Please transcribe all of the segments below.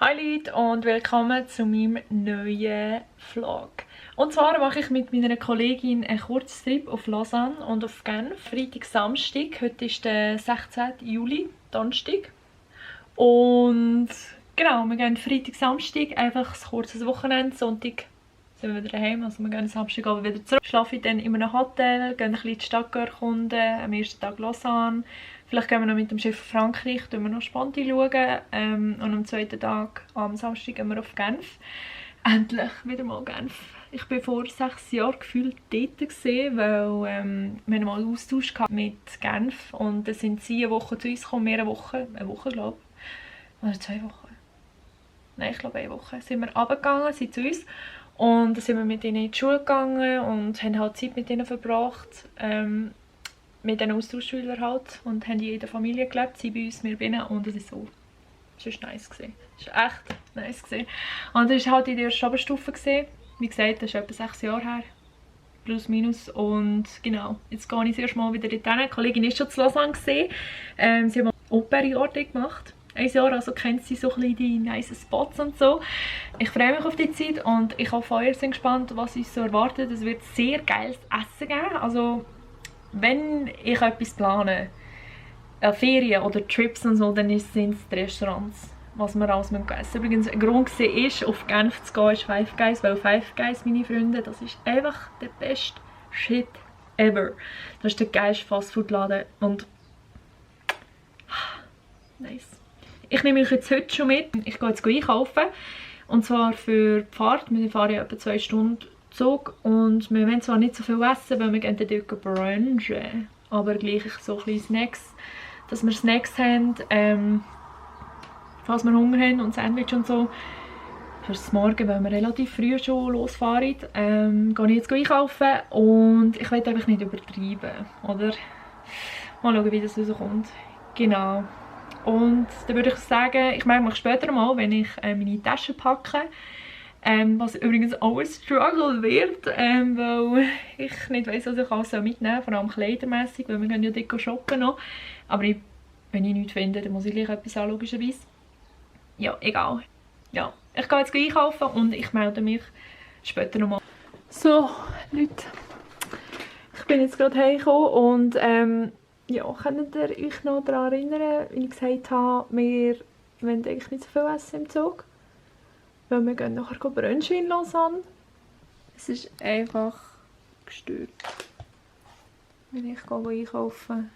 Hi Leute und willkommen zu meinem neuen Vlog. Und zwar mache ich mit meiner Kollegin einen Kurztrip auf Lausanne und auf Genf. Freitag, Samstag. Heute ist der 16. Juli, Donnerstag. Und genau, wir gehen Freitag, Samstag, einfach ein kurzes Wochenende. Sonntag sind wir wieder daheim, also wir gehen Samstag aber wieder zurück. Schlafe dann in einem Hotel, gehen ein bisschen die Stadt erkunden, am ersten Tag Lausanne. Vielleicht gehen wir noch mit dem Schiff Frankreich, schauen wir noch Sponti schauen. Und am zweiten Tag, am Samstag, gehen wir auf Genf. Endlich wieder mal Genf. Ich bin vor 6 Jahren gefühlt dort gewesen, weil wir haben mal einen Austausch mit Genf und dann sind sie eine Woche zu uns gekommen, eine Woche glaube ich, oder 2 Wochen. Nein, ich glaube 1 Woche. Sind wir runtergegangen, sind zu uns und dann sind wir mit ihnen in die Schule gegangen und haben halt Zeit mit ihnen verbracht. Mit den Austauschschülern halt und haben in jeder Familie gelebt, sie bei uns, wir bei ihnen und es ist so, es war nice gewesen. Es war echt nice gewesen. Und es war halt in der ersten Oberstufe gewesen. Wie gesagt, das ist etwa 6 Jahre her, plus minus, und genau, jetzt gehe ich das erste Mal wieder dorthin. Die Kollegin ist schon zu Lausanne gewesen. Sie haben Au-pair-Jahr gemacht. 1 Jahr, also kennt sie so ein bisschen die nice Spots und so. Ich freue mich auf die Zeit und ich habe vorher sehr gespannt, was uns so erwartet. Es wird sehr geiles Essen geben. Also wenn ich etwas plane, Ferien oder Trips und so, dann sind es die Restaurants, was wir alles essen müssen. Übrigens, ein Grund ist, auf Genf zu gehen, ist Five Guys, weil Five Guys, meine Freunde, das ist einfach der beste Shit ever. Das ist der geilste Fastfood-Laden und nice. Ich nehme euch jetzt heute schon mit. Ich gehe jetzt einkaufen. Und zwar für die Fahrt. Wir fahren ja etwa 2 Stunden Zug. Und wir wollen zwar nicht so viel essen, weil wir gehen dort brunchen. Aber gleich so ein bisschen Snacks. Dass wir Snacks haben, falls wir Hunger haben und Sandwich und so. Fürs Morgen, weil wir relativ früh schon losfahren, gehe ich jetzt einkaufen. Und ich will einfach nicht übertreiben. Oder? Mal schauen, wie das rauskommt. Genau. Und dann würde ich sagen, ich melde mich später mal, wenn ich meine Tasche packe. Was übrigens auch ein Struggle wird, weil ich nicht weiss, was ich alles mitnehmen soll, vor allem kleidermässig, weil wir gehen ja dort shoppen noch. Aber wenn ich nichts finde, dann muss ich gleich etwas haben, logischerweise. Ja, egal. Ja, ich gehe jetzt einkaufen und ich melde mich später nochmal. So, Leute. Ich bin jetzt gerade heimgekommen und ja, könnt ihr euch noch daran erinnern, wie ich gesagt habe, wir wollen eigentlich nicht so viel essen im Zug. Weil wir gehen nachher brunchen in Lausanne. Es ist einfach gestört. Wenn ich einkaufen.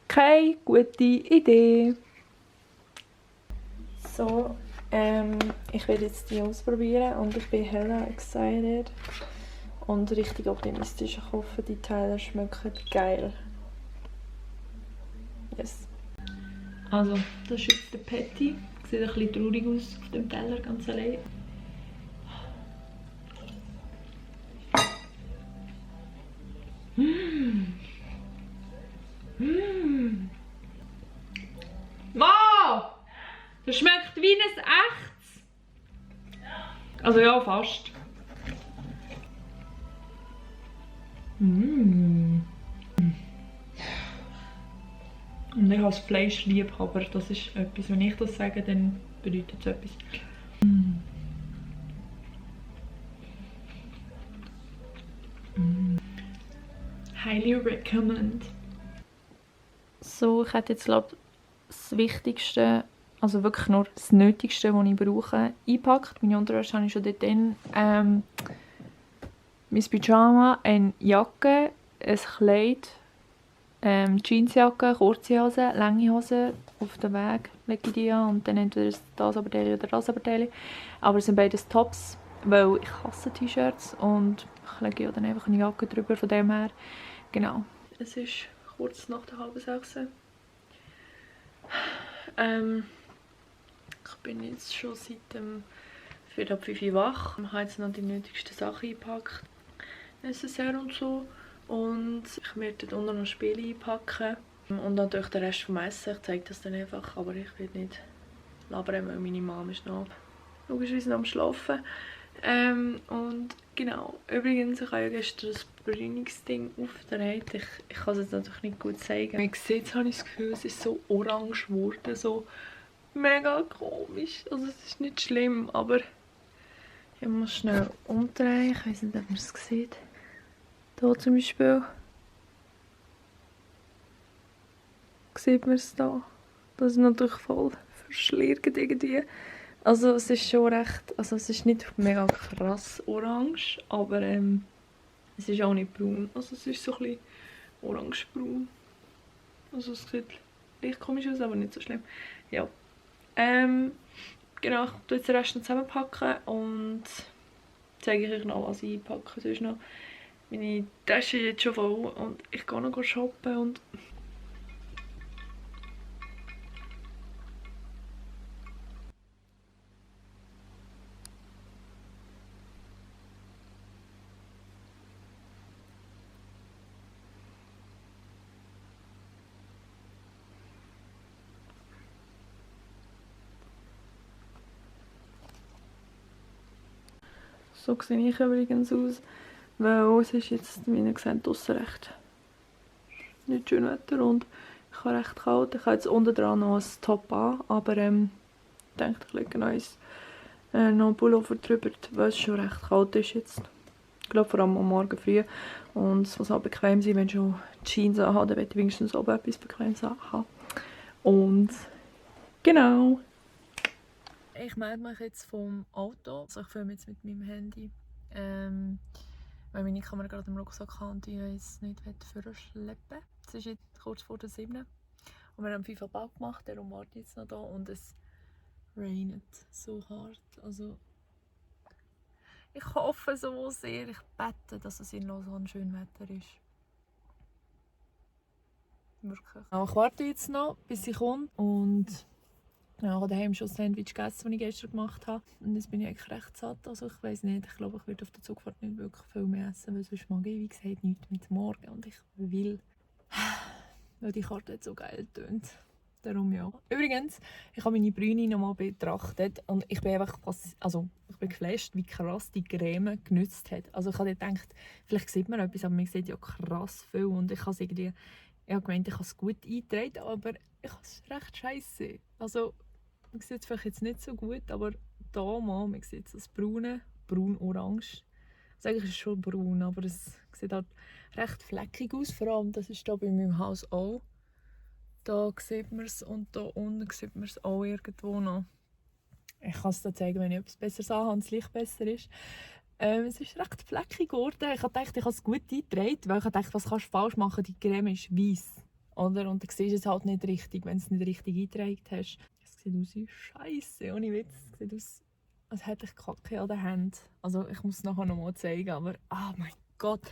Keine gute Idee. So, ich werde jetzt die ausprobieren und ich bin hella excited. Und richtig optimistisch. Ich hoffe, die Teile schmecken geil. Yes. Also, das ist jetzt der Patty. Sieht ein bisschen traurig aus auf dem Teller, ganz allein. Ma! Das schmeckt wie ein echtes. Also ja, fast. Und ich habe das Fleisch lieb, aber das ist etwas, wenn ich das sage, dann bedeutet es etwas. Highly recommend. So, ich hätte jetzt glaube das Wichtigste, also wirklich nur das Nötigste, was ich brauche, eingepackt. Meine Unterwäsche habe ich schon dort drin. Mein Pyjama, eine Jacke, ein Kleid, Jeansjacke, kurze Hose, lange Hose. Auf dem Weg lege ich die an und dann entweder das Oberteil oder das Oberteil. Aber es sind beides Tops, weil ich hasse T-Shirts und ich lege ja dann einfach eine Jacke drüber, von dem her. Genau. Es ist kurz nach der 5:30. Ich bin jetzt schon seit dem 4:30 wach. Ich habe jetzt noch die nötigsten Sachen eingepackt. Necessaire und so. Und ich werde dann unten noch Spiele einpacken. Und natürlich den Rest vom Essen. Ich zeige das dann einfach, aber ich will nicht labern, weil meine Mama ist noch logischerweise noch am Schlafen. Und genau, übrigens, ich habe ja gestern das Brüningsding aufgedreht. Ich kann es jetzt natürlich nicht gut zeigen. Wie seht, habe ich das Gefühl, es ist so orange geworden, so mega komisch. Also es ist nicht schlimm, aber ich muss schnell umdrehen. Ich weiß nicht, ob man es sieht. Hier zum Beispiel. Sieht man es da? Das ist natürlich voll verschliert irgendwie. Also es ist schon recht, also es ist nicht mega krass orange, aber es ist auch nicht braun. Also es ist so ein bisschen orange-braun. Also es sieht leicht komisch aus, aber nicht so schlimm. Ja. Genau, ich tue jetzt den Rest noch zusammenpacken und zeige euch noch, was ich einpacke. Sonst noch meine Tasche ist jetzt schon voll und ich gehe noch shoppen und so sehe ich übrigens aus, weil es ist jetzt, wie ihr seht, draussen recht nicht schön Wetter und ich habe recht kalt. Ich habe jetzt unten dran noch ein Top an, aber ich denke, ich lege noch einen Pullover drüber, weil es schon recht kalt ist jetzt. Ich glaube vor allem am Morgen früh und es muss auch bequem sein, wenn ich schon Jeans anhabe, dann will ich wenigstens oben etwas Bequemes haben. Und genau. Ich melde mich jetzt vom Auto. Also ich filme jetzt mit meinem Handy. Weil meine Kamera gerade im Rucksack habe und ich es nicht vorschleppen. Es ist jetzt kurz vor der 7. Und wir haben 5 Uhr Bau gemacht, darum warte ich jetzt noch da und es regnet so hart. Also ich hoffe so sehr, ich bete, dass es in Lausanne schön Wetter ist. Wirklich. Ich warte jetzt noch, bis sie kommt und ja, ich habe daheim schon ein Sandwich gegessen, das ich gestern gemacht habe. Und jetzt bin ich eigentlich recht satt. Also ich weiß nicht, ich glaube, ich werde auf der Zugfahrt nicht wirklich viel mehr essen, weil sonst mag ich, wie gesagt, nichts mit morgen. Und ich will, weil die Karte jetzt so geil tönt. Darum ja. Übrigens, ich habe meine Brüne nochmal betrachtet und ich bin einfach ich bin geflasht, wie krass die Creme genützt hat. Also ich habe gedacht, vielleicht sieht man etwas, aber man sieht ja krass viel und ich habe irgendwie, ich habe gemeint, ich habe es gut eingetragen, aber ich habe es recht scheisse. Also man sieht es vielleicht jetzt nicht so gut, aber da mal, man sieht das braune, braun-orange. Also eigentlich ist es schon braun, aber es sieht halt recht fleckig aus, vor allem das ist hier bei meinem Haus auch. Da sieht man es und da unten sieht man es auch irgendwo noch. Ich kann es dir zeigen, wenn ich etwas Besseres habe und das Licht besser ist. Es ist recht fleckig geworden. Ich dachte, ich habe es gut eingetragen, weil ich dachte, was kannst du falsch machen? Die Creme ist weiss. Oder? Und dann siehst du es halt nicht richtig, wenn du es nicht richtig eingetragen hast. Es sieht aus wie Scheiße, ohne Witz. Es sieht aus, als hätte ich Kacke an den Händen. Also ich muss es nachher noch mal zeigen, aber oh mein Gott.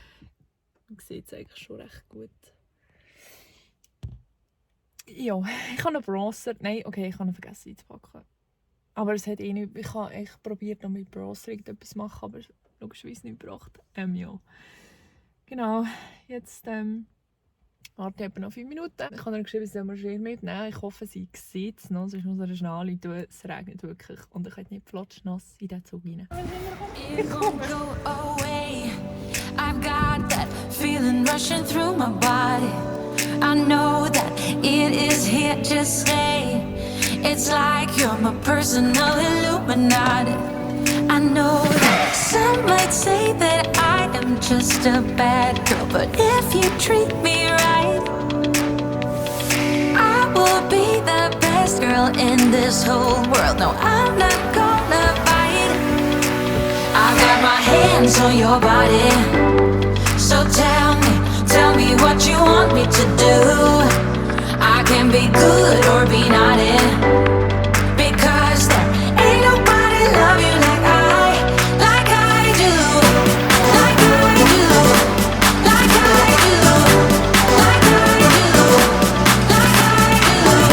Man sieht es eigentlich schon recht gut. Ja, ich habe einen Bronzer. Nein, okay, ich habe ihn vergessen einzupacken. Aber es hat nicht. Ich habe echt probiert, noch mit Bronzer etwas machen, aber logischerweise nicht gebracht. Ja. Genau, jetzt warte ich noch 5 Minuten. Ich habe ihr geschrieben, sie soll mir Schirm mitnehmen. Ich hoffe, sie sieht es noch, sonst muss er schnell anrufen. Es regnet wirklich und ich kann nicht flotschnass in den Zug rein. I've got that feeling rushing through my body. I know that it is here to stay. It's like you're my personal Illuminati. I know that some might say that I am just a bad girl, but if you treat me right, I will be the best girl in this whole world. No, I'm not gonna bite. I got my hands on your body, so tell me what you want me to do. I can be good or be naughty, because there ain't nobody love you like I do, like I do, like I do, like I do, like I do, like I do.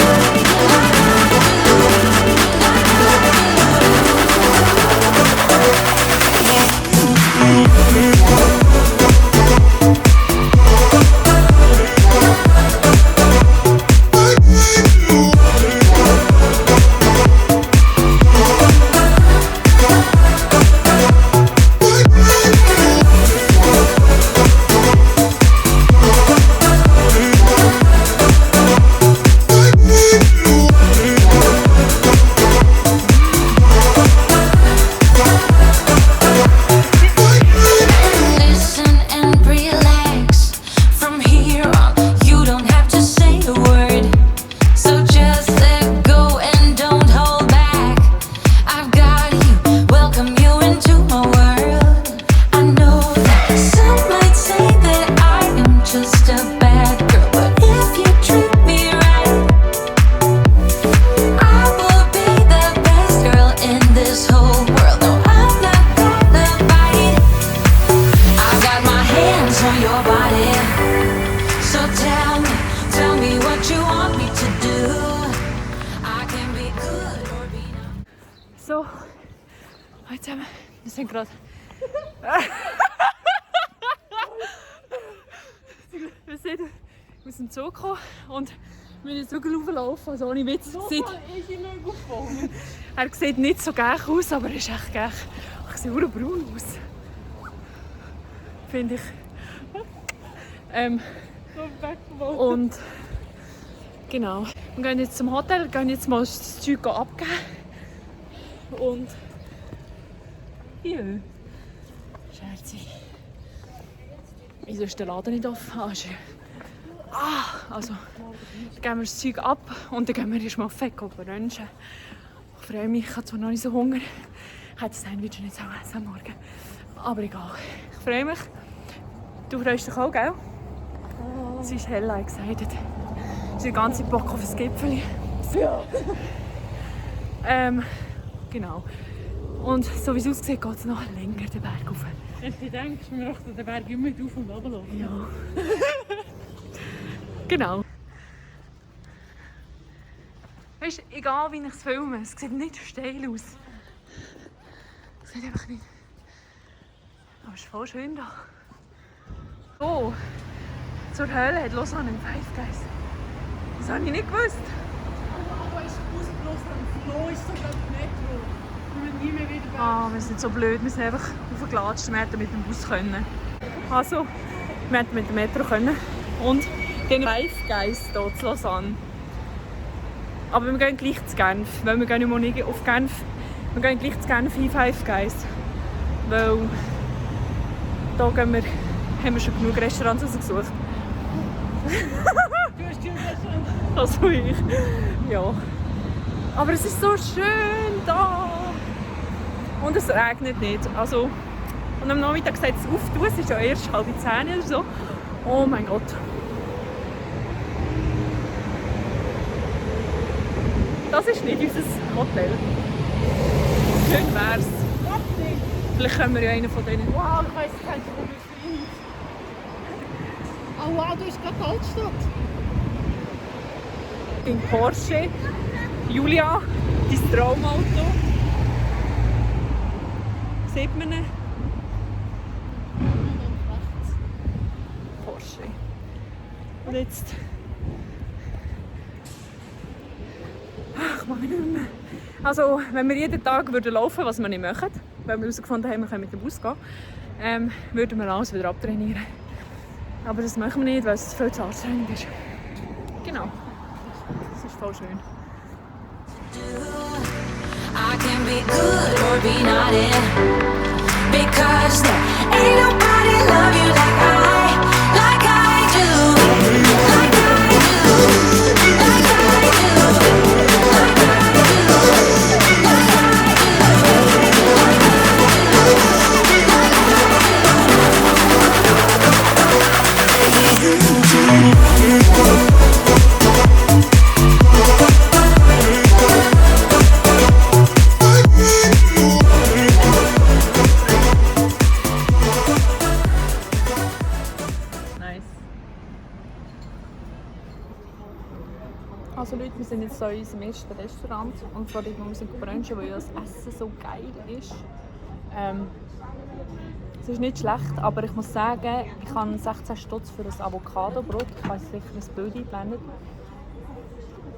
zusammen. Wir sind gerade... wir sind aus dem Zug gekommen und wir müssen den Zug rauflaufen, also ohne Witz. Er sieht nicht so gleich aus, aber er ist echt gleich. Er sieht auch braun aus. Finde ich. Und genau. Wir gehen jetzt zum Hotel, gehen jetzt mal das Zeug abgeben. Und ja. Scherzi. Wieso ist der Laden nicht offen? Also, dann geben wir das Zeug ab und dann gehen wir erstmal fett brunchen. Ich freue mich, ich habe zwar noch nicht so Hunger. Ich hätte das Sandwich nicht so essen am Morgen. Aber egal. Ich freue mich. Du freust dich auch, gell? Sie ist hell excited. Sie ist den ganzen Bock auf ein Gipfel. Ja. Genau. Und so wie es aussieht, geht es noch länger den Berg rauf. Wenn du denkst, wir möchten den Berg immer auf und runter laufen. Ja. Genau. Weißt du, egal wie ich es filme, es sieht nicht steil aus. Es sieht einfach nicht. Aber es ist voll schön da. Oh, zur Höhle hat Lausanne einen Five Guys. Das habe ich nicht gewusst. Aber ist ausgelöst, am Flo ist sogar die Metro. Wir nie mehr wieder Wir sind so blöd, wir sind einfach aufgelatscht. Wir hätten mit dem Bus können. Also, wir hätten mit dem Metro können. Und den Five Guys hier zu Lausanne. Aber wir gehen gleich zu Genf, weil wir gehen nicht auf Genf. Wir gehen gleich zu Genf in Five Guys. Weil da haben wir schon genug Restaurants rausgesucht. Du hast schon Also ich. Ja. Aber es ist so schön da. Und es regnet nicht. Also, und am Nachmittag sieht es auf. Es ist ja erst 9:30 oder so. Oh mein Gott. Das ist nicht unser Hotel. Schön wär's. Vielleicht können wir ja einen von denen. Wow, ich weiss gar nicht, wo wir sind. Oh wow, du bist gerade Altstadt. In Porsche. Julia, dein Traumauto. Sieht man ihn? Porsche. Und jetzt... Ich mag nicht mehr. Also, wenn wir jeden Tag würden laufen, was wir nicht machen, weil wir herausgefunden haben, wir können mit dem Bus gehen, würden wir alles wieder abtrainieren. Aber das machen wir nicht, weil es viel zu anstrengend ist. Genau. Das ist voll schön. I can be good or be naughty, because there ain't nobody love you like I do, like I do, like I do, like Also Leute, wir sind jetzt hier in unserem ersten Restaurant und zwar dort, wo wir sind brunchen, weil das Essen so geil ist. Es ist nicht schlecht, aber ich muss sagen, ich habe 16 Stutz für ein Avocado-Brot. Ich habe sicher ein Bild eingeblendet.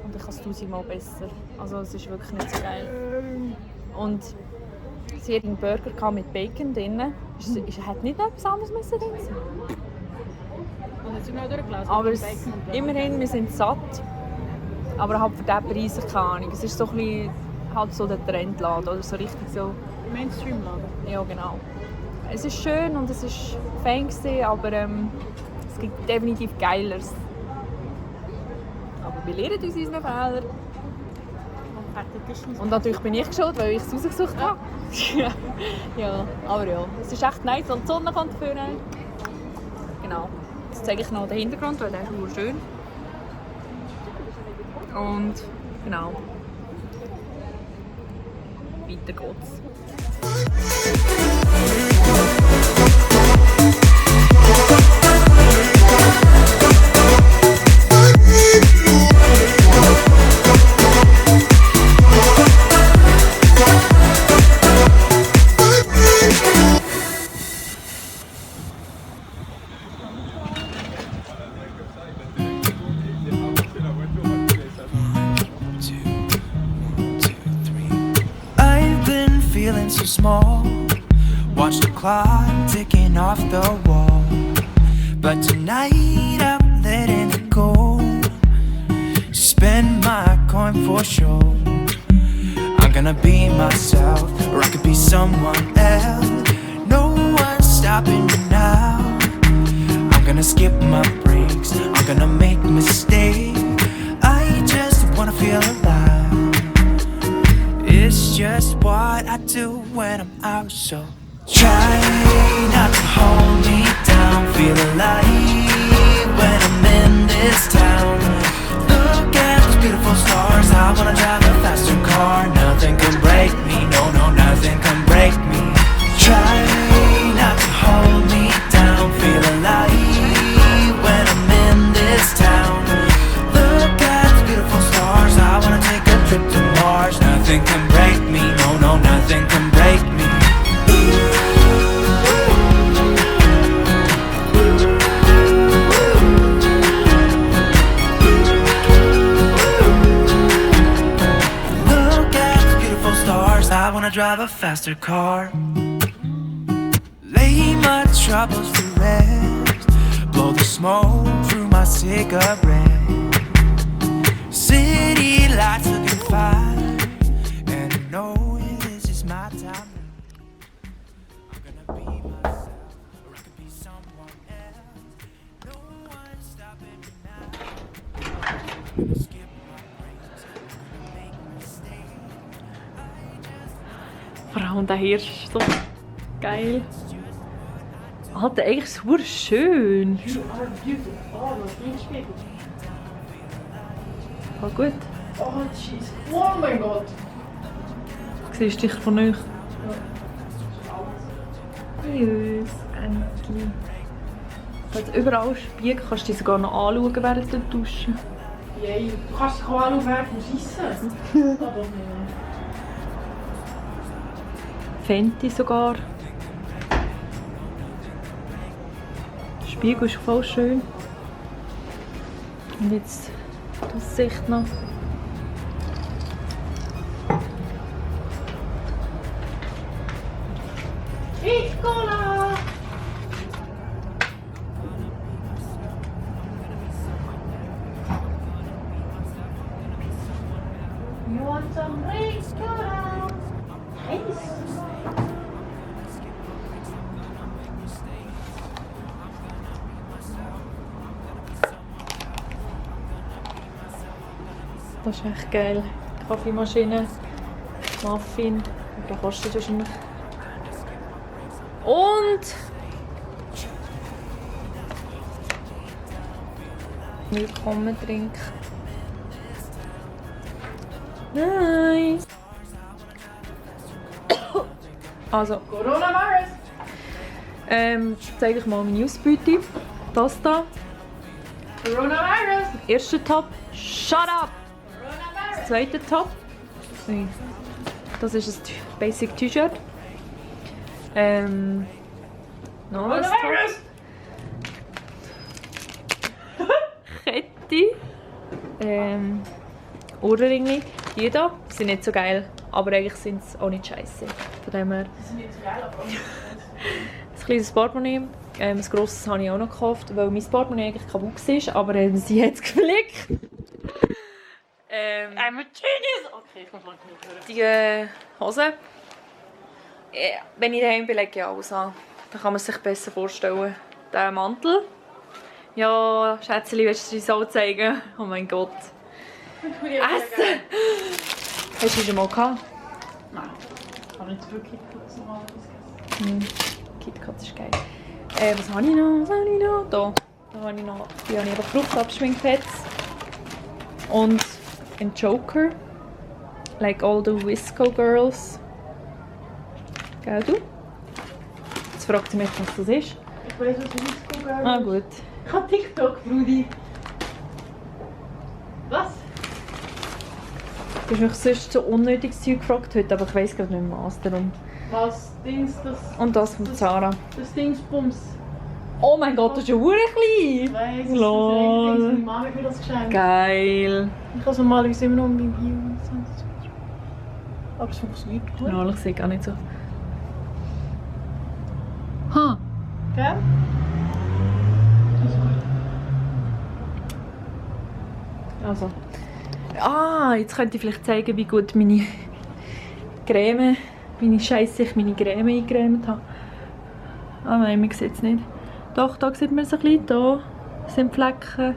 Und ich habe es 1000-mal besser. Also es ist wirklich nicht so geil. Und sie hat einen Burger mit Bacon drin. Es hat nicht noch etwas anderes drin sein. Und jetzt sind wir auch durchgelesen. Aber immerhin, wir sind satt. Aber halt für diesen Preis, keine Ahnung. Es ist so ein bisschen halt so der Trendladen oder so richtig so. Mainstream-Laden. Ja, genau. Es ist schön und es ist fein gewesen, aber es gibt definitiv Geileres. Aber wir lernen aus unseren Fehlern. Und natürlich bin ich schuld, weil ich es ausgesucht habe. Ja, aber ja, es ist echt nice und die Sonne kommt vorne. Genau. Jetzt zeige ich noch den Hintergrund, weil der ist sehr schön. Und genau. Weiter geht's. feeling so small. Watch the clock ticking off the wall. But tonight I'm letting it go. Spend my coin for sure. I'm gonna be myself, or I could be someone else. No one's stopping me now. I'm gonna skip my breaks, I'm gonna make mistakes. I just wanna feel alive. It's just what I do when I'm out, so try not to hold me down. Feel alive when I'm in this town. Look at those beautiful stars. I wanna drive a faster car. Nothing can break me, no, no, nothing can break me. Try not to hold me down. Feel alive when I'm in this town. Look at those beautiful stars. I wanna take a trip to Mars. Nothing can break me, no, no, nothing can break me. I wanna drive a faster car. Lay my troubles to rest. Blow the smoke through my cigarette. City lights looking fine, and I know this is my time. I'm gonna be myself, or I could be someone else. No one's stopping me now. I'm gonna skip my breaks, I'm gonna make mistakes. Vor allem der Hirsch ist so geil. Alter, eigentlich ist es schön. Voll gut. Oh, jeez. Oh mein Gott. Siehst du dich von euch? Süß, Enki. Wenn du überall Spiegel kannst du dich sogar noch anschauen während du duschen. Yay. Du kannst dich auch anschauen während dem Schiessen. Oh, doch nicht. Fenty sogar. Der Spiegel ist voll schön. Und jetzt die Aussicht noch. Piccola! You want some Piccola? Nice. Das ist echt geil. Kaffeemaschine, Muffin. Der kostet wahrscheinlich. Und willkommen Trink. Nice. Also, Coronavirus! zeige ich mal meine Ausbeute. Das da. Coronavirus! Erster Top. Shut up! Das zweite Top. Das ist ein Basic T-Shirt. Noch ein Coronavirus! Top. Kette. Ohrringe. Die hier sind nicht so geil, aber eigentlich sind sie auch nicht scheiße. Von dem her. Die sind nicht so geil, aber Ein kleines Portemonnaie. Ein grosses habe ich auch noch gekauft, weil mein Portemonnaie eigentlich kaputt war, aber sie hat es geflickt. I'm a genius! Okay, ich muss mal hören. Die Hose. Wenn ich daheim bin, lege ich alles an. Dann kann man sich besser vorstellen. Der Mantel. Ja, Schätzchen, willst du dir so zeigen? Oh mein Gott. Essen! Hast du schon mal gehabt? Nein, ich habe nicht wirklich KitKat normalerweise gegessen. KitKat ist geil. Was habe ich noch? Da habe ich noch. Die habe ich einfach Fruchtabschminkpads. Und ein Joker. Like all the Visco Girls. Gell du? Jetzt fragt sie mich, was das ist. Ich weiß, was Visco Girl Ah ist. gut. Ich habe TikTok, Brudi. Was? Du hast mich sonst so unnötiges Zeug gefragt heute, aber ich weiss gerade nicht mehr was darum. Was Dings, das Und das von Zara. Dingsbums. Oh mein Gott, das ist ja verdammt klein! Ich weiss, Lol. meine Mama hat mir das geschenkt. Geil! Ich habe es normalerweise immer noch beim Bio. aber es funktioniert gut. Ja, ich sehe gar nicht so. Ha! Gell? Also. Jetzt könnte ich vielleicht zeigen, wie gut meine Creme, ich meine Creme eingecremt habe. Nein, man sieht es nicht. Doch, da sieht man es ein bisschen. Da sind Flecken.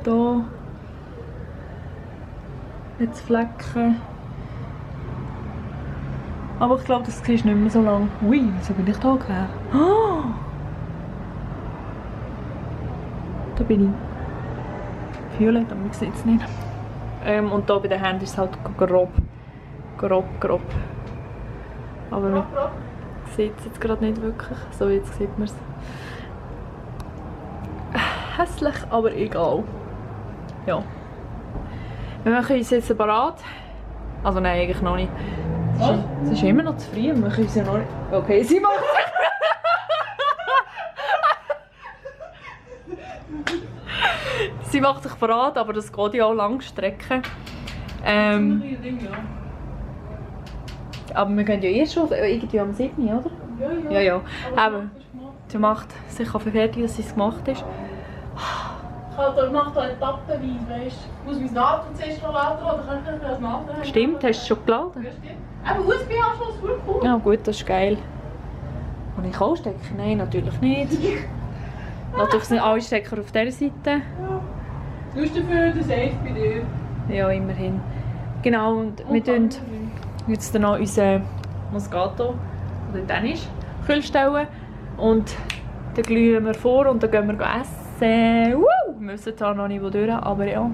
Da. Jetzt Flecken. Aber ich glaube, das siehst du nicht mehr so lange. Ui, wieso bin ich da gewesen? Oh! Da bin ich. Violett, aber man sieht es nicht. Und hier bei den Händen ist es halt grob. Aber man sieht es jetzt gerade nicht wirklich. So, jetzt sieht man es. Hässlich, aber egal. Ja. Wir machen uns jetzt separat. Also nein, eigentlich noch nicht. Es ist immer noch zu früh, wir können uns ja noch nicht... Okay, sie macht sie macht sich parat, aber das geht ja auch lange Strecken. Aber wir gehen ja eh schon irgendwie am 7, oder? Ja. Aber sie macht sich fertig, dass sie es gemacht ist. Ich mache da etappenweise, weißt du. Ich muss mein Nadeln zuerst noch laden, oder kann ich das Nadeln? Stimmt, hast du es schon geladen? Ja, stimmt. Aber USB-Anschluss, voll cool. Ja gut, das ist geil. Und ich auch stecken? Nein, natürlich nicht. Natürlich sind alle Stecker auf dieser Seite. Ja. Du hast dafür den Safe bei dir. Ja, immerhin. Genau, und wir tun jetzt noch unseren Moscato, oder Dänisch, kühl stellen. Und dann glühen wir vor und dann gehen wir essen. Wir müssen zwar noch nicht wo durch, aber ja.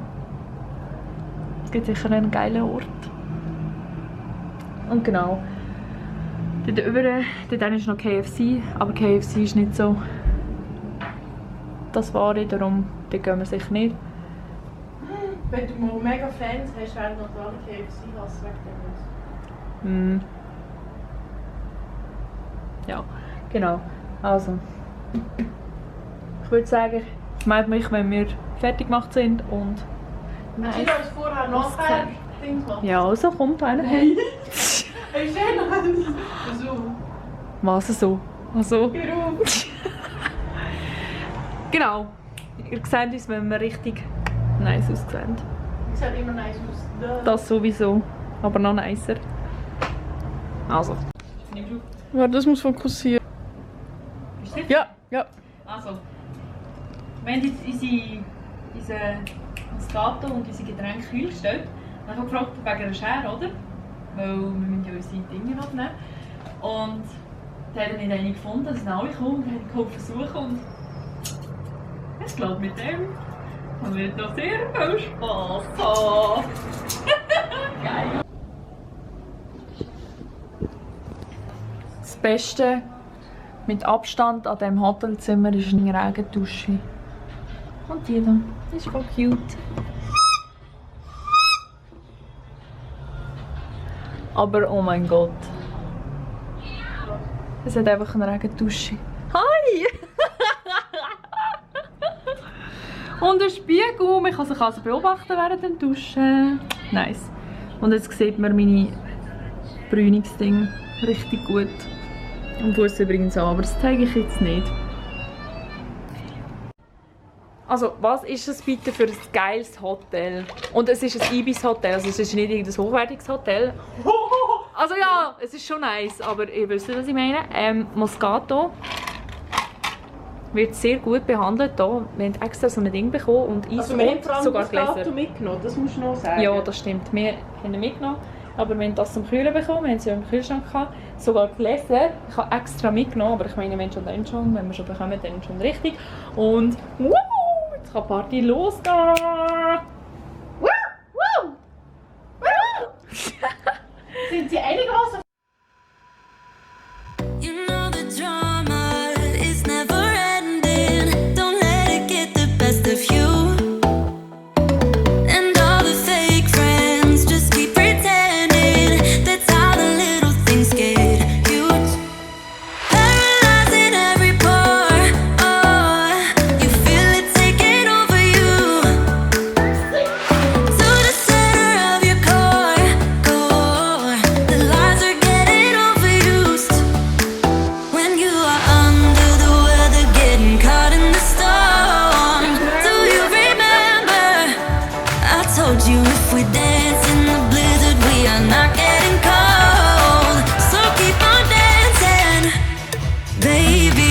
Es gibt sicher einen geilen Ort. Und genau. Dort ist noch KFC, aber KFC ist nicht so das Wahre, darum gehen wir sicher nicht. Wenn du mal mega Fans hast, werden noch alle KFC hassen wegen dem. Ja, genau. Also. Ich würde sagen, ich melde mich, wenn wir fertig gemacht sind und... Hast du uns vorher nachher Ding gemacht? Ja, also kommt einer. Hey! Hey, schön! So. Was so? Also. Warum? Genau. Ihr seht uns, wenn wir richtig nice aussehen. Es sieht immer nice aus. Das sowieso. Aber noch nicer. Also. Warte, das muss fokussieren. Ja. Also. Wir haben jetzt unsere Moscato und unsere Getränke kühl gestellt. Dann habe ich gefragt wegen einer Schere, oder? Weil wir müssen ja unsere Dinge abnehmen. Und da hat er nicht eine gefunden, da sind alle gekommen und haben geholfen suchen. Und ich glaube, mit dem haben wir noch sehr viel Spass haben. Geil. Das Beste mit Abstand an diesem Hotelzimmer ist eine Regendusche. Und die da, das ist voll cute. Aber oh mein Gott. Es hat einfach eine Regendusche. Hi! Und ein Spiegel, man kann sich also beobachten während dem Duschen. Nice. Und jetzt sieht man meine Bräunungsding richtig gut. Am Fuß übrigens auch, aber das zeige ich jetzt nicht. Also, was ist es bitte für ein geiles Hotel? Und es ist ein Ibis-Hotel, also es ist nicht irgendein hochwertiges Hotel. Also ja, es ist schon nice, aber ihr wisst, was ich meine. Moscato wird sehr gut behandelt hier. Wir haben extra so ein Ding bekommen und Eis Also wir haben vor allem sogar Moscato Gläser. mitgenommen, das musst du noch sagen. Ja, das stimmt. Wir haben ihn mitgenommen. Aber wir haben das zum Kühlen bekommen, wir haben es ja im Kühlschrank gehabt. Sogar Gläser. Ich habe extra mitgenommen, aber ich meine, wenn wir schon bekommen, dann schon richtig. Und jetzt kann die Party losgehen! Sind sie einigermaßen You know the drama is never ending. Don't let it get the best of you. And all the fake friends just keep pretending. That's how the little things get huge. Paralyzing every pore. Oh, you feel it taking over you. told you if we dance in the blizzard, we are not getting cold. So keep on dancing, baby.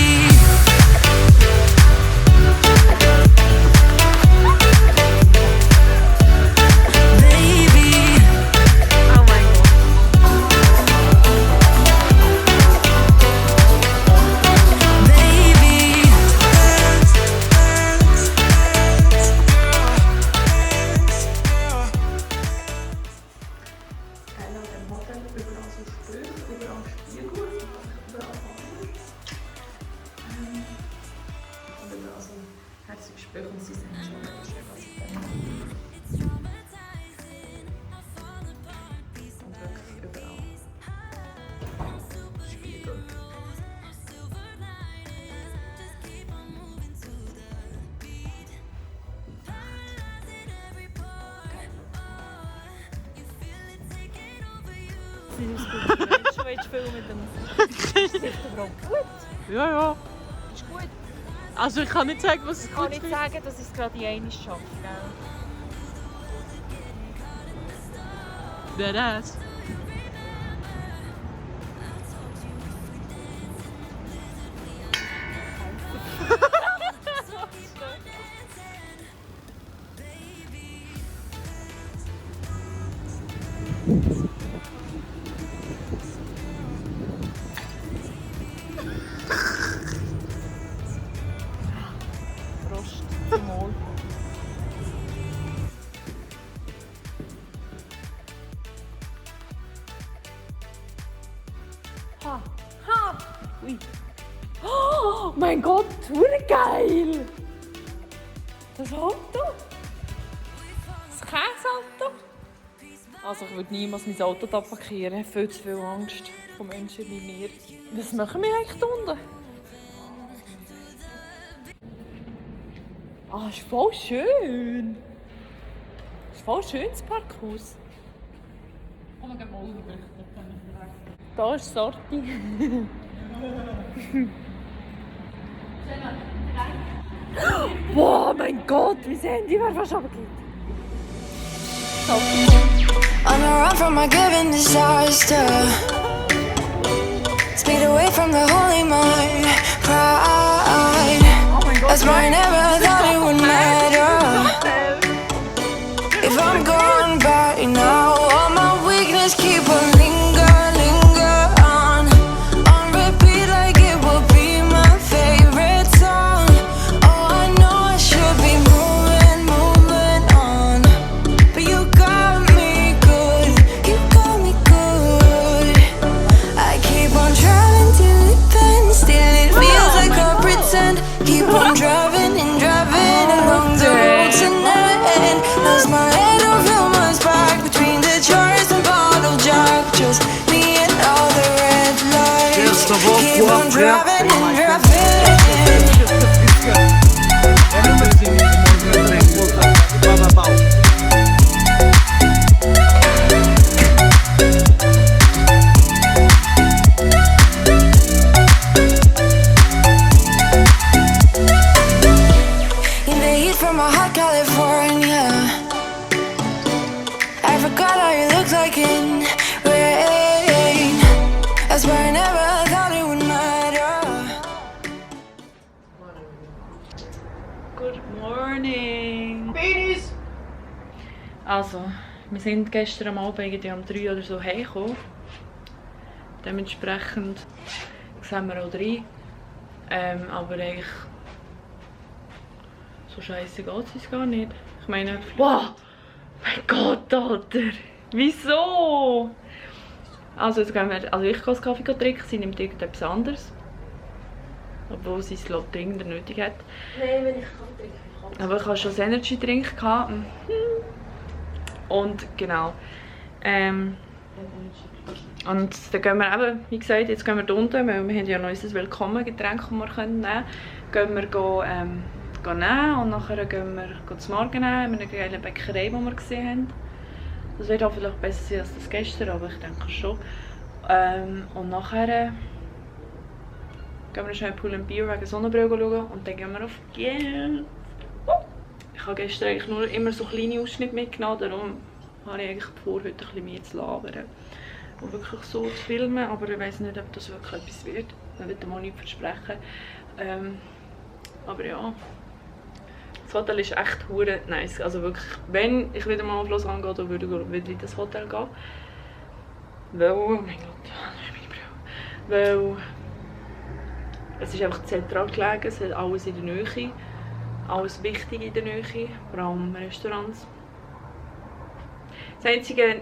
Willst du filmen mit dem? Ist das überhaupt gut? Ja, ja. Ist gut. Also ich kann nicht sagen, was es Ich kann gut nicht ist. sagen, dass ich es gerade in einmal schaffe. Wer das? Prost zum Wohl. Ha! Ha! Ui! Oh mein Gott, geil! Das Auto! Das Käseauto! Also ich würde niemals mein Auto da parkieren. Viel zu viel Angst von Menschen wie mir. Was machen wir eigentlich da unten? Ah, ist voll schön! Ist voll schön das Parkhaus. Da ist Sorti. Boah, mein Gott, mein Handy wäre fast abgegeben. On the run from a given disaster, speed away from the holy mind. Pride, that's why I never thought it would matter. If I'm gone by now, all my weakness keep on linger on repeat like it will be my favorite song. Oh, I know I should be moving on, but you got me good, you got me good. I keep on driving till it bends, still it feels like I pretend. Keep on driving along the road tonight. Lost my head, don't feel my spark between the jars and bottle jack. Just me and all the red lights. Keep on driving. In the heat from a hot California, I forgot how you looked like in rain. That's why I never thought it would matter. Good morning! Penis! Also, wir sind gestern am Abend irgendwie um 3 oder so heimgekommen. Dementsprechend sehen wir auch 3. Aber eigentlich so scheiße geht es uns gar nicht. Ich meine, wow! Mein Gott, Alter! Wieso? Also, jetzt gehen wir, ich gehe Kaffee trinken, sie nimmt irgendetwas anderes. Obwohl sie es dringender nötig hat. Nein, wenn ich kann trinken. Aber ich hatte schon einen Energy-Drink. Und genau. Und dann gehen wir eben, wie gesagt, jetzt gehen wir da unten, weil wir haben ja noch unser Willkommengetränk, das wir nehmen können. Gehen wir nehmen und nachher gehen wir zum Morgen nehmen, in einer geilen Bäckerei, die wir gesehen haben. Das wird auch vielleicht besser sein als das gestern, aber ich denke schon. Und nachher gehen wir schnell Pool and Beer wegen Sonnenbrille schauen und dann gehen wir auf Geld. Ich habe gestern eigentlich nur immer so kleine Ausschnitte mitgenommen, darum habe ich eigentlich vor, heute ein bisschen mehr zu labern. Und wirklich so zu filmen, aber ich weiß nicht, ob das wirklich etwas wird. Ich will mal nichts versprechen. Aber ja, das Hotel ist echt hure nice. Also wirklich, wenn ich wieder mal auf Lausanne gehe, dann würde ich wieder in das Hotel gehen. Weil, oh mein Gott, weil es ist einfach zentral gelegen, es hat alles in der Nähe, alles wichtig in der Nähe, vor allem Restaurants. Der einzige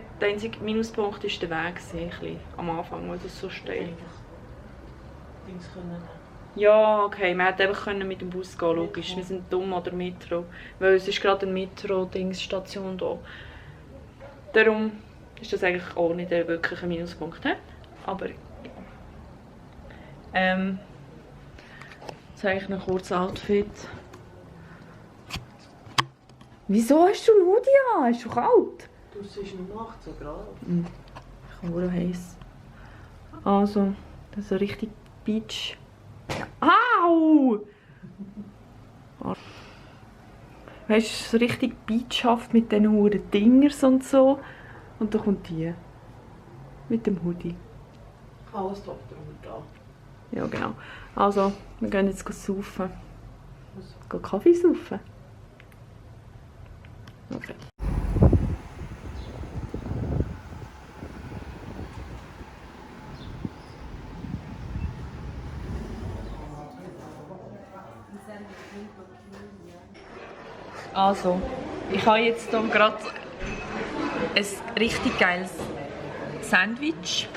Minuspunkt war der Weg, ein bisschen, am Anfang, weil das so steil. Ja, okay, wir hätten einfach mit dem Bus gehen, logisch. Wir sind dumm oder Metro, weil es ist gerade eine Metro-Station hier. Darum ist das eigentlich auch nicht wirklich ein Minuspunkt, he? Aber ja. Jetzt habe ich noch ein kurzes Outfit. Wieso hast du einen Hoodie an? Ist schon kalt? Es ist noch 18 Grad. Ich kann nur heiß. Also, das ist so richtig Beach. Au! Weißt du, so richtig beachhaft mit diesen hohen Dingers und so. Und dann kommt die. Mit dem Hoodie. Alles top drunter. Ja, genau. Also, wir gehen jetzt saufen. Gehen Kaffee saufen. Okay. Also, ich habe jetzt hier gerade ein richtig geiles Sandwich,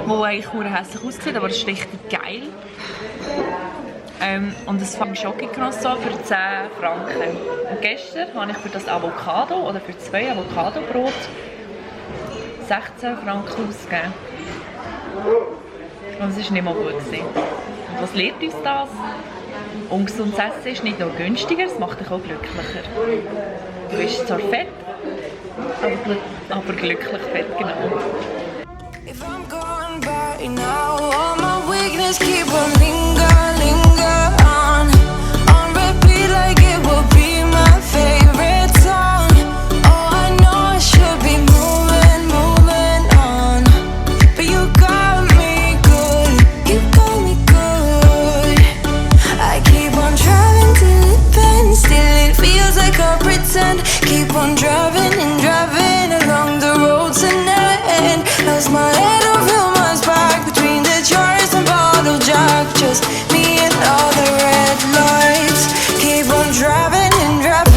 das eigentlich nur hässlich aussieht, aber es ist richtig geil. Und es fängt Schokocroissant für 10 Franken. Und gestern habe ich für das Avocado oder für 2 Avocado-Brot 16 Franken ausgegeben. Und es war nicht mal gut. Und was lehrt uns das? Ungesundes Essen ist nicht nur günstiger, es macht dich auch glücklicher. Du bist zwar fett, aber glücklich fett, genau. If I'm gone by now, all my weakness keep on linger on repeat like it will be my favorite song. Oh, I know I should be moving on, but you got me good, you got me good. I keep on driving till it bends, still it feels like I pretend. Keep on driving and driving along the road to end. Lost my head over my back between the jars and bottle jack. Just me and all the red lights. Keep on driving and driving.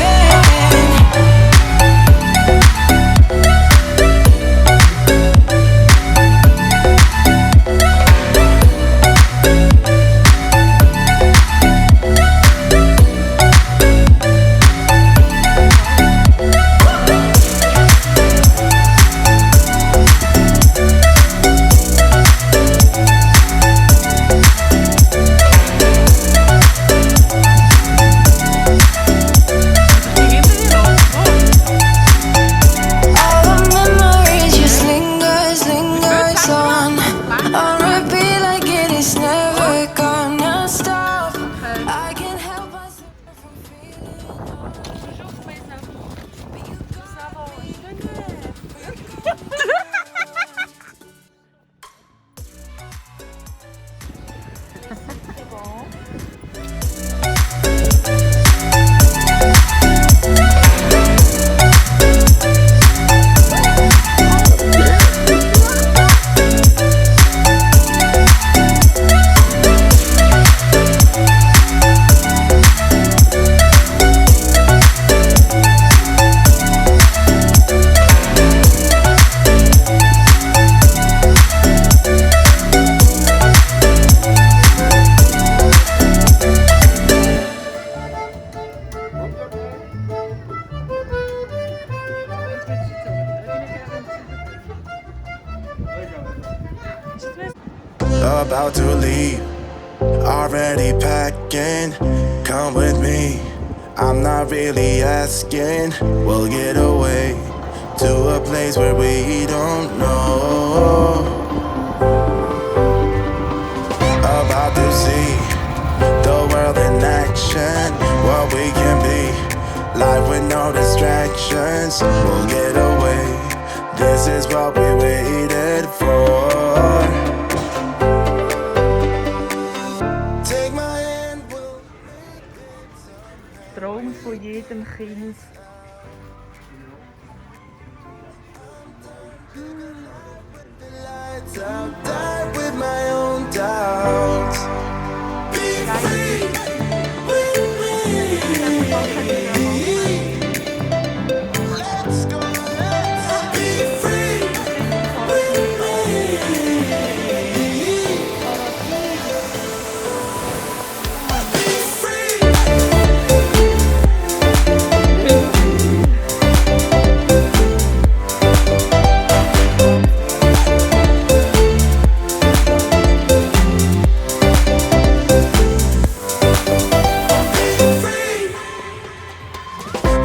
About to leave, already packing. Come with me, I'm not really asking. We'll get away to a place where we don't know. About to see the world in action, what we can be. directions. We'll get away. This is what we waited for. Take my hand, we'll Traum von jedem Kind. lights out, die with my own doubts. Be free with me. Let's go, let's be free with me. Be free.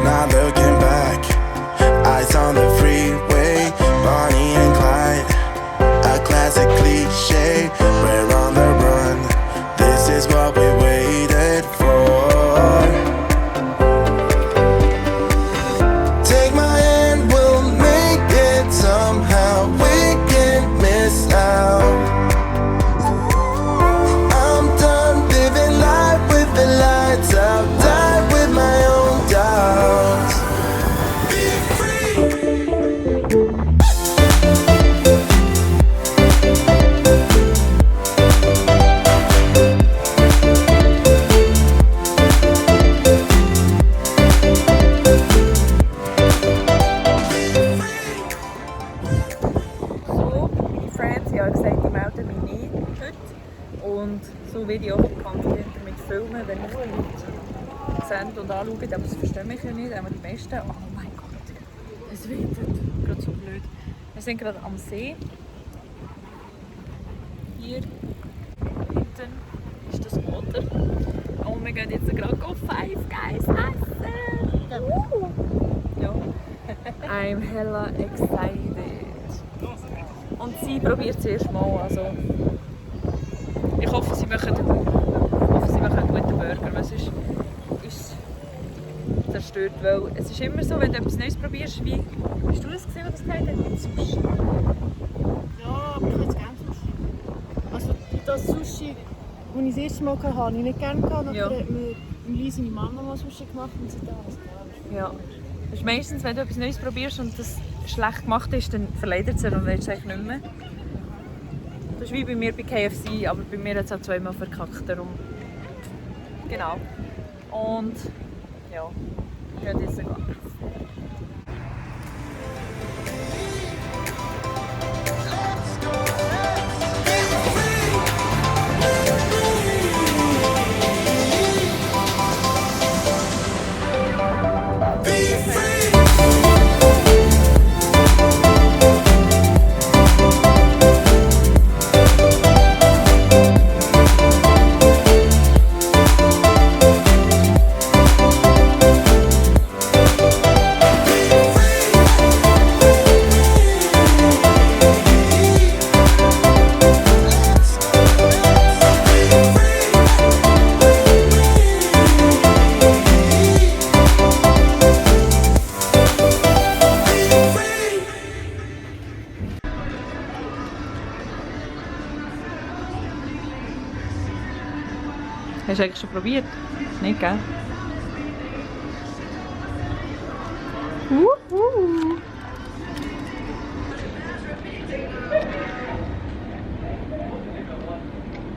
Not looking back, eyes on the freeway, Bonnie and Clyde, a classic cliche. We're on the run, this is what we waited for. Take my hand, we'll make it somehow. We can't miss out. I'm done living life with the lights out, die with my own doubts. Be free. So, meine Friends, ich habe gesagt, ich melde mich nicht heute. Und so werde ich auch confident damit filmen, wenn nur Leute sehen und anschauen. Aber das verstehen mich ja nicht, aber die meisten. Oh mein Gott, es wird gerade so blöd. Wir sind gerade am See. Hier hinten ist das Water. Und wir gehen jetzt gerade auf Five Guys essen. Ja. I'm hella excited. Und sie probiert es erst mal. Also ich hoffe, sie machen einen guten Burger, weil sonst ist es zerstört. Weil es ist immer so, wenn du etwas Neues probierst, wie... Hast du das gesehen, was das gesagt hat? Mit Sushi. Ja, aber ich hätte gerne Sushi. Also das Sushi, das ich das erste Mal hatte, habe ich nicht gerne gehabt. Nachher Ja. hat mir Lisa meine Mama mal Sushi gemacht und sie da alles klar. Ja. Das ist meistens, wenn du etwas Neues probierst und das schlecht gemacht ist, dann verleidet es dir und willst es eigentlich nicht mehr. Das ist wie bei mir bei KFC, aber bei mir hat es auch zweimal verkackt. Darum. Genau. Und ja, ich werde jetzt gehen. Hast du eigentlich schon probiert? Nicht, gell?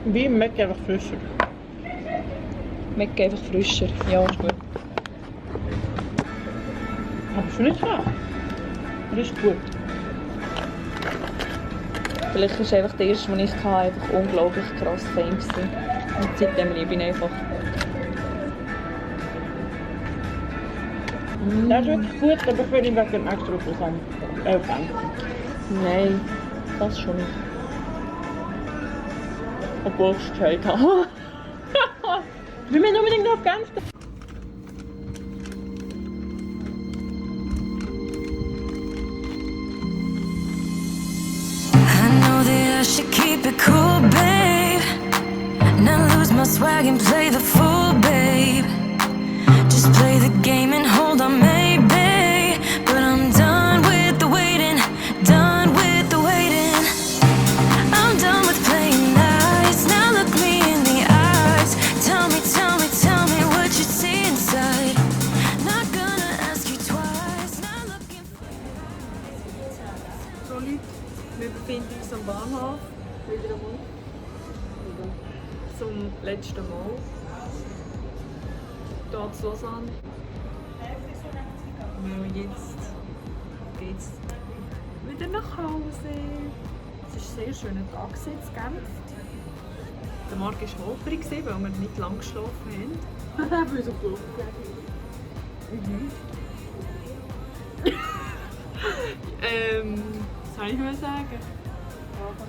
Wie im Mac einfach frischer. Schmeckt einfach frischer. Ja, ist gut. Aber ist nicht schlecht. Das ist gut. Vielleicht ist einfach der erste, den ich hatte, einfach unglaublich krass Fame gewesen. Und seitdem liebe ich ihn einfach. Das ist wirklich gut, aber ich will ihn wegen extra zusammen. Nein, das schon nicht. Obwohl ich es getragen habe. Wir müssen unbedingt noch auf Genf. I know that I should keep it cool, babe. Not lose my swag and play the fool, babe. Just play the game and hold on, maybe. Leute. Wir befinden uns am Bahnhof. Wieder einmal. Zum letzten Mal. Hier zu Lausanne. Und jetzt geht's wieder nach Hause. Es war ein sehr schöner Tag in Genf. Der Marc war holperig, weil wir nicht lange geschlafen haben. Weil so gut. Was soll ich mal sagen?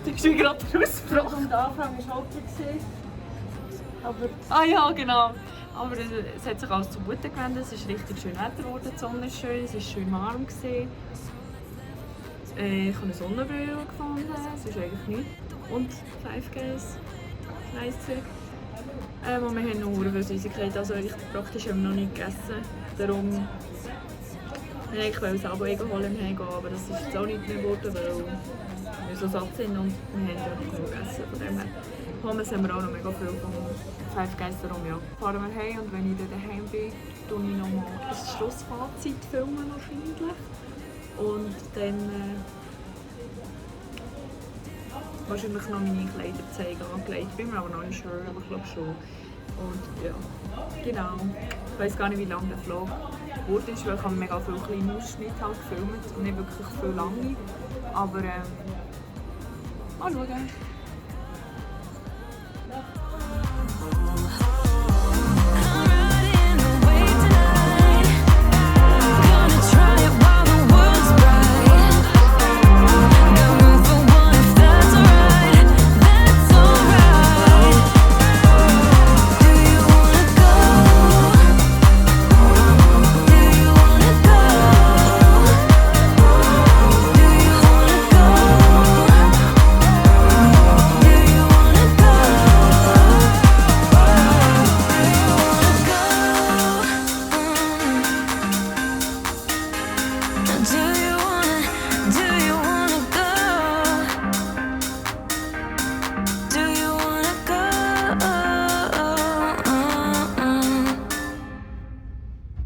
Du bist mir gerade rausgebracht. Am Anfang war holprig. Aber Ah ja, genau. Aber es hat sich alles zugute gewendet. Es ist richtig schön Wetter geworden, die Sonne ist schön, es war schön warm. Ich habe eine Sonnenbrille gefunden, es ist eigentlich nichts. Und Five Guys, nice Zeug. Und wir haben noch viele Süßigkeiten, also praktisch haben wir noch nicht gegessen. Darum ich wollte es Abo holen im Heimgehen, aber das ist jetzt auch nicht mehr geworden, weil wir so satt sind und wir haben dort genug gegessen. Von dem her Pommes haben wir auch noch mega viel von Five Guys, darum ja. Fahren wir heim und wenn ich dann daheim bin, filme ich nochmal das Schlussfazit filmen wahrscheinlich. Und dann wahrscheinlich noch meine Kleider zeigen. Angelegt bin mir aber noch nicht sure, aber ich glaube schon. Und ja, genau. Ich weiß gar nicht, wie lange der Vlog wurde, weil ich habe mega viele kleine Ausschnitte halt gefilmt und nicht wirklich viel lange. Aber mal schauen.